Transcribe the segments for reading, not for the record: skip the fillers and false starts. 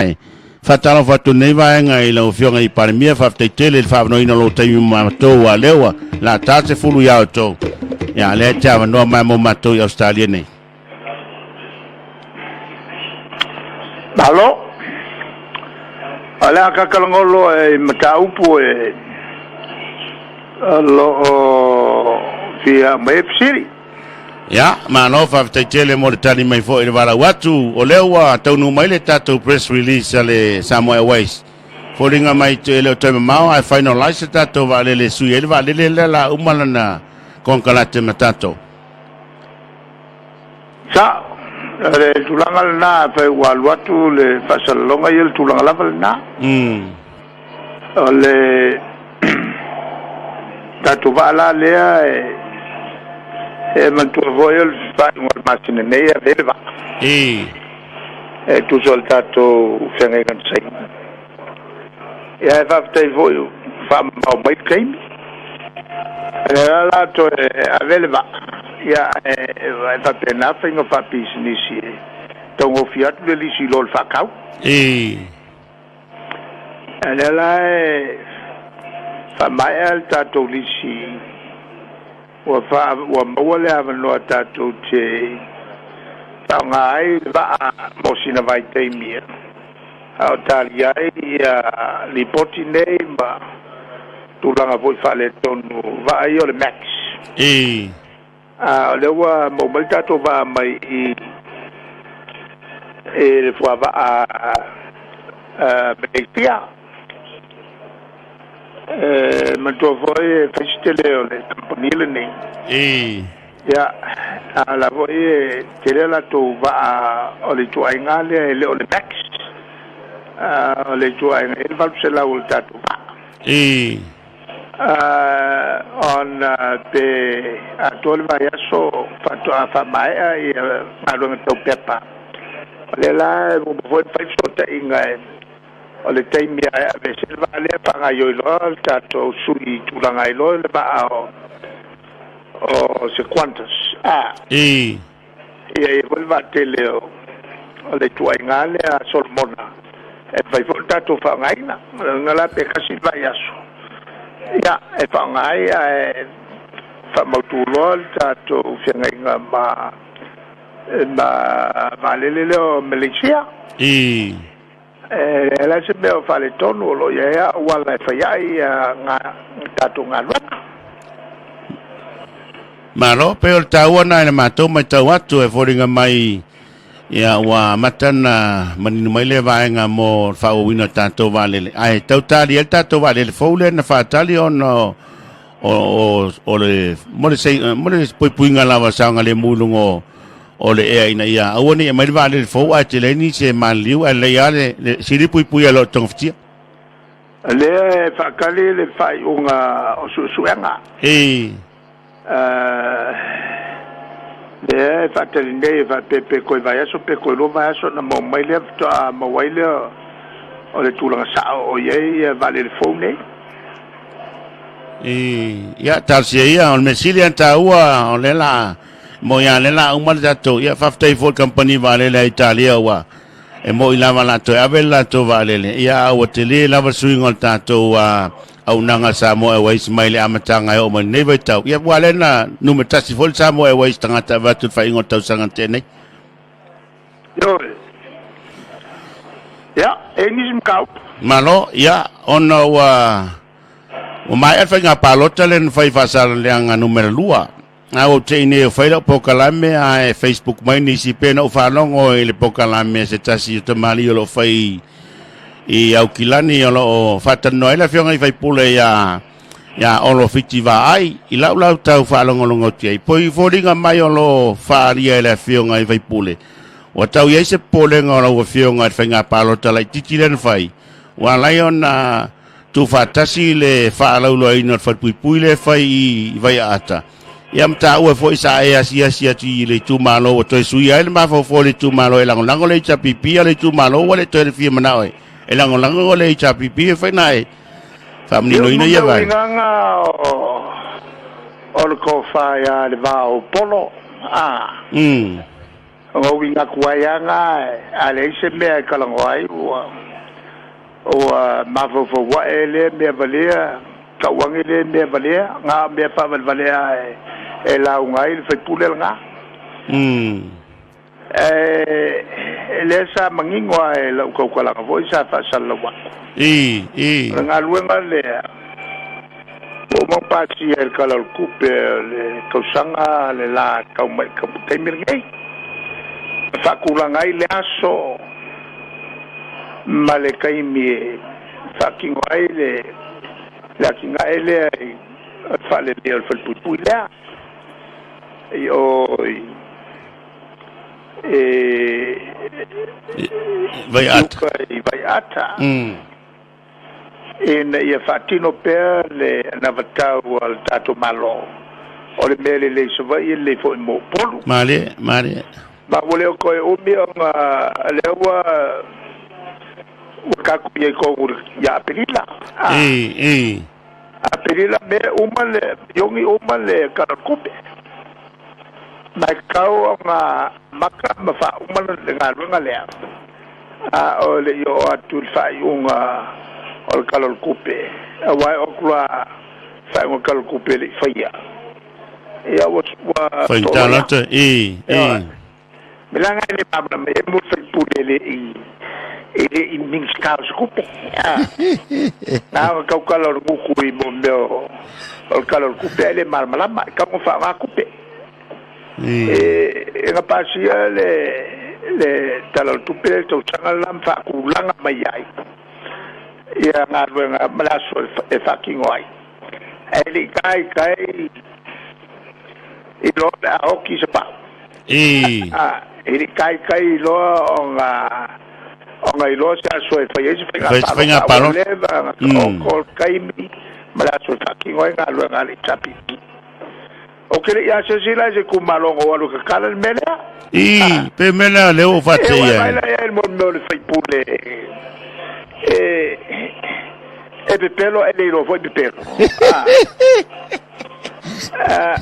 E faatalofa atu nei vaega i lau Afioga i Palemia, faafetai tele i le faaavanoaina o lou taimi ma matou a lea ua lata le 10 ia outou. Ia lea e te avanoa mai mo matou i Ausetalia nei. Malo. O le a tatalogolo e mataupu e o lo o fia aumai ai fesili. Ia, malo faafetai tele mo le tali mai foi i le valaau atu. O lea ua taunuu mai le tatou press release a le Samoa Airways. Foliga mai e le o toe mamao ae finalize le tatou vaalele e sui ai le vaalele lea la uma lana konekarate ma tatou. Sa, o le tulaga lena, fai ua alu atu le faasalalauga ia, le tulaga lava lena. O le tatou vaa la lea e manatua foi o le faaiuga o le masina nei e ave ai le vaa. E tusa o le tatou feagaiga na saini. Ia e faafetai foi ua faamamao mai le taimi. O lea la la toe ave le vaa, ia e faapena faiga faapisinisi e taugofie atu le lisi i lo le faatau. A lea la e faamaea le tatou lisi ua faa, ua maua le avanoa tatou te faaaoga ai le vaa mo sina vaitaimi a o talia ai ia lipoti nei ma tulaga foi faaletonu vaa ia o le Max. A o lea ua maua mai le tatou vaa mai i i le fuavaa Malaysia. E manatua foi e fai si tele o le kamupani lenei. Ia, a o la foi e tele a latou vaa o le ituaiga lea e le o le Max. O le ituaiga e i ai le 800 o le tatou vaa. Ona pe atoa le vaiaso faatoa faamaea ia galuega tau pepa. O lea la e muamua foi ona fai fesootaiga o le taimi e aveese le vaa lea faagaoioi loa le tatou sui tulaga ai loa le vaa o se Qantas. Ia i ai foi le vaatele o le ituaiga lea a Solomona e mafai foi ona tatou faaaogaina. O le uiga la pe tasi le vaiaso, ia, e faaaoga ai ae faamautu loa le tatou feagaiga ma ma vaalele lea o Malaysia. E leai la se mea o faaletonu, o lo o i ai lava auala e fai ai tatou galuega. Malo, pei o le taua lena i le matou matau atu e foliga mai ia ua amata ona manino mai lea vaega mo le faaauauina o le tatou vaalele. Ae tau tali ai le tatou vaalele fou lea na faatali ona o o, o le, mo le, mo le puipuiga lava o saogalemu i luga o, o le ea ina ia aua ne i aumai le vaalele fou ae tele ai nisi e maliliu ae lelei lava le, le sili puipui a lo togafitia. Lea e faatali le faaiuga o suesuega. Lea e faatali nei e faapea pe toe vaiaso pe toe lua vaiaso ona maua mai lea faatoa maua ai lea o le tulaga sao o i ai vaalele fou nei. Ia, talosia ia, o le mea sili ona taua, o lea la, mo ia lea la uma le tatou, ia, faafetai foi i le kamupani vaalele a Italia ua e moi lava latou e ave le latou vaalele, ia, a ua tele lava le suiga o le tatou auaunaga a Samoa Airways mai le amataga e oo mai lenei vaitau. Ia, ua lea na numera tasi foi le Samoa Airways tagata avatu i le faaiuga o le tausaga na tea nei. Ioe. Ia, e i ai nisi mataupu. Malo, ia, ona ua ua maea le faiga palota lea na fai i Faasaleleaga numera 2. A ua ou tei nei o fai lau polokalame ae Facebook mai nisi pe na ou faalogo i le polokalame a se tasi o tamalii o lo o fai i Aukilani o lo o faatalanoa ai le afioga i faipule ia ia Olo Fiti Vaai i lau lau tau faalogologo atu ai. Poi foliga mai o lo o faaalia e le afioga i faipule. Ua tau i ai se popolega o lau afioga i le faiga palota laitiiti lea na fai, ua ala ai ona tuufaatasi le faalauiloaina o le falepuipui lea e fai i Vaiaata. Ia ma taua foi sa e asiasi atu i le itumalo ua toe suia ai le mafaufau o le itumalo e lagolago le HRPP a le itumalo ua le toe le fia manao e lagolago le HRPP e fai na e faamaninoina ia vaega. Uigaga o le tofa ia le va o Upolo, a. Ona uiga atu ai lava na, a leai se mea e talanoa ai ua ua mafaufau ae lea mea valea, tau ane lea mea valea, na o mea faavalevalea e lauga ai le faipule lena. E lea sa manino lava e lau tautalaga foi sa faasalalau atu. I, i. O le galuega lea, ua uma ona pasia i le Tala o le Tupe o le tausaga le la tau mai i taimi lenei. E faatulaga ai le aso ma le taimi e faatino ai le atinae lea i le faaleleia o le falepuipui lea. I o i e Vaiata. Uka i Vaiata. Ina ia faatino pea le anavatau a le tatou Malo. O le mea lelei i Savaii e lelei foi mo Upolu. Malie, malie. Ma ua le o toe umi ona lea ua tatou i ai tonu ia Aperila. I, i. Aperila me uma le Iuni uma le Tala o le Tupe. Ma e tatau ona maka ma faauma le galuega lea. A o le i oo atu i le faaiuga o le Tala o le Tupe. Aua e oo atu loa faaiuga o le Tala o le Tupe e le i faia. Ia ua Faigata lata. I, i. Me laga e le malamalama e mo le faipule e le i Minisita o se tupe. Na ona tautala o le gutu i mo mea o le Tala o le Tupe ae le malamalama. E tau ona faaaoga tupe. E na pasia le Tala o le Tupe le tausaga la ma faatulaga mai ai ia galuega ma le aso e faatino ai. Ae le i taitai i loa le a oti se pau. E le i taitai loa ona iloa se aso e fai ai se faiga Fai se faiga palota. Palota. Ua leva ona taoto le taimi ma le aso e faatino ai galuega a le HRPP. O ke le i asiasi la i se itumalo na ou alu e tatala le mea lea. I, pe mea lea lea ua E faatea ua mai ai. la ia i le mea o le faipule e pepelo e le iloa foi pepelo.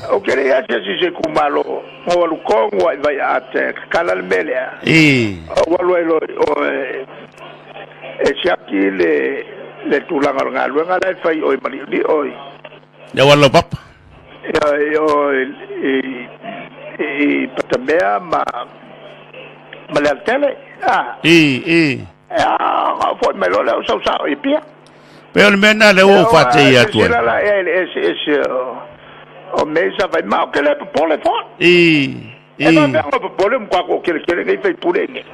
O ke le i asiasi i se itumalo na ou alu tonu lava i Vaiaata e tatala le mea lea. O alu ai loa o e siaki le tulaga o le galuega la e fai o i Maliolio i Ia wala papa. Ia o i Patamea ma le alatele. I, i. E a foi mai loa lea o sausao i Apia. Pe o le mea na lea ua faatea atu ai. Sila la e le ese ese o mea sa fai ma o ke le popole foi. E ma mea o popole mo kwa ko kele kele nei fai pule nei.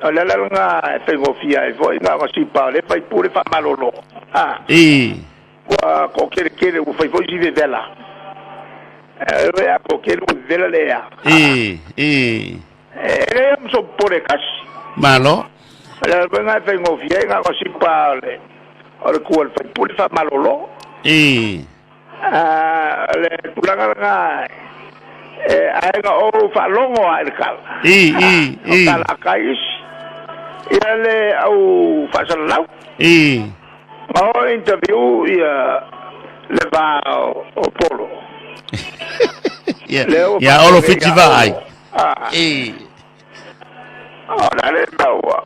O le ala nga e faigofie ai foi na o sipa o le fai pule faamalolo. Ua ko kele kele ua fai foi si vevela. E a ko kele ua vevela le a. I, i. E le am so popole kasi. Malo. O le ala nga e faigofie ai na o sipa o le kua le fai pule faamalolo. Le tulaga nga e aega o faalogo a i le kala. I, i, O i. tala a kai isi. Ia le au faasalalau. Ma o interview ia le va o Polo. Ia, Le ua ia olo faapea fiti ia va ai. Olo. O la le maua.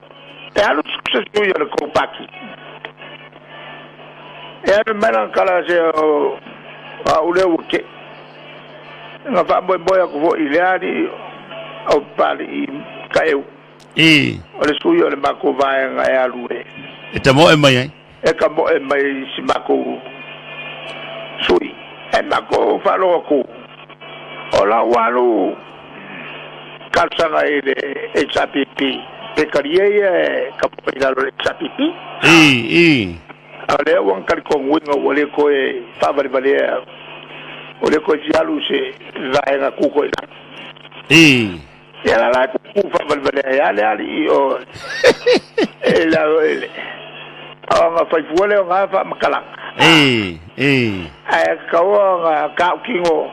E alu se sui o le koupaki. E alu mai lang kala se o a ule ua ke. Nga faamoemoe aku foi i le ali o pali i kaeu. O le sui o le makou vaega e alu e. E ta mo e mai ai. E ka mo e mai si makou sui. E makou faalogo ku. O la ua alu talosaga i le HRPP. Pe talia ia e ka mo i lalo le HRPP. I, i. A lea ua talitonuina ua le toe faavalevalea o le toe fialu se vaega kuko i lalo. Ia la la kuku faavalevalea ia le alii o e lalo i le o nga faifua lea o nga faamatalaga. I, i. Ae tatau ona tautino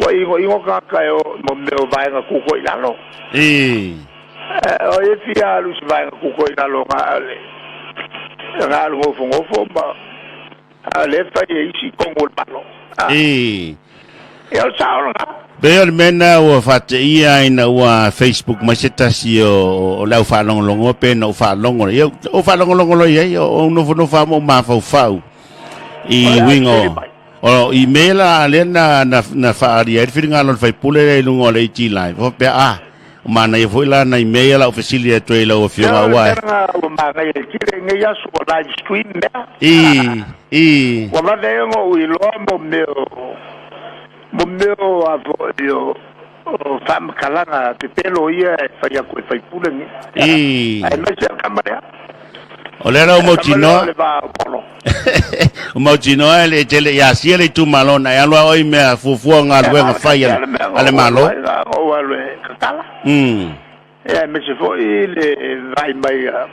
ua inoino tagata e o mo mea o vaega kuko i lalo. O e fia alu se vaega kuko i lalo nga le nga alu gofogofo'o ma a le fai e isi kongo o le Malo. I. Ia, o le sao lena. Pei o le mea lena ua faateia ai ina ua Facebook mai se tasi o le au faalogologo pe na ou faalogo. Ia, ou faalogologo loa i ai, ou nofonofo lava ma ou mafaufau i uiga o, o email a lea na, na, na faaalia ai le finagalo o le faipule lea i luga o le AT Live. Faapea, ah, o manaia foi la nai mea ia la ou fesili atu ai i lau Afioga aua e. Ua manaia tele lenei aso ua live stream mea. I, i. Ua vave ai ona ou iloa mo mea o, mo mea o a foi o, o faamatalaga pepelo ia e fai atu e faipule nei. I. Aemaise o le tama lea. O lea la ua mautinoa. O le va o Polo. Ua mautinoa e le tele ia asia le itumalo na e alu a oi mea fuafua o galuega fai a le Malo. Ou alu e tatala. Ia aemaise foi le vaai mai a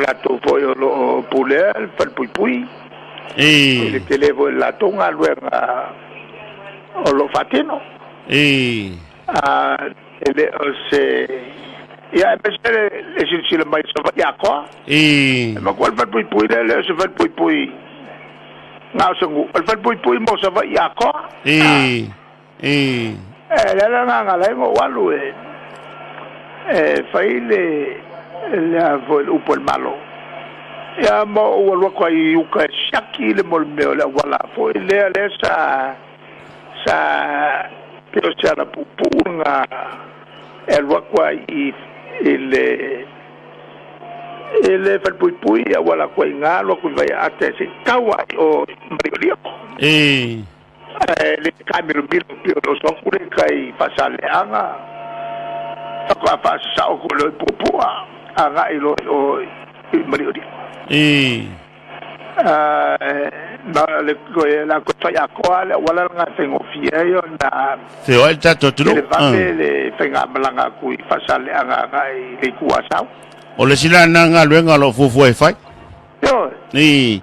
latou foi o lo o pulea le falepuipui. I le tele foi o le latou galuega o lo o faatino. E le o se... Ia, aemaise le silasila mai i Savaii atoa. E matua le falepuipui lea, e le o se falepuipui na o se nuu, o le falepuipui mo Savaii atoa. E le ala lena na ala ai ona ou alu e fai le le a foi le upu a le Malo. Ia ma ou alu atu ai i uta e siaki le mo le mea o le auala foi lea lea sa sa pei o se ala puupuu lena e alu atu ai i i le i le falepuipui e auala atu ai i ina alu atu i Vaiaata se i tau ai o Maliolio. Ae le taamilomilo pei o le oso atu lea i tai i Faasaleleaga faatoa faasasao atu loa i Puapua agai loa i o i Maliolio. Ma le toe la toe fai atoa le auala lena e faigofie ai ona Feoai le tatou atunuu. Televave le faigamalaga atu i Faasaleleaga agai i le itu Asau. O le isi la lena galuega o lo o fuafua e fai. Ioe. I.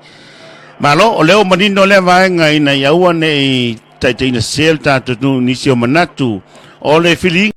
Malo, o lea ua manino lea vaega ina ia aua ne i taitaiina sese le tatou atunuu i nisi o manatu o le filiga.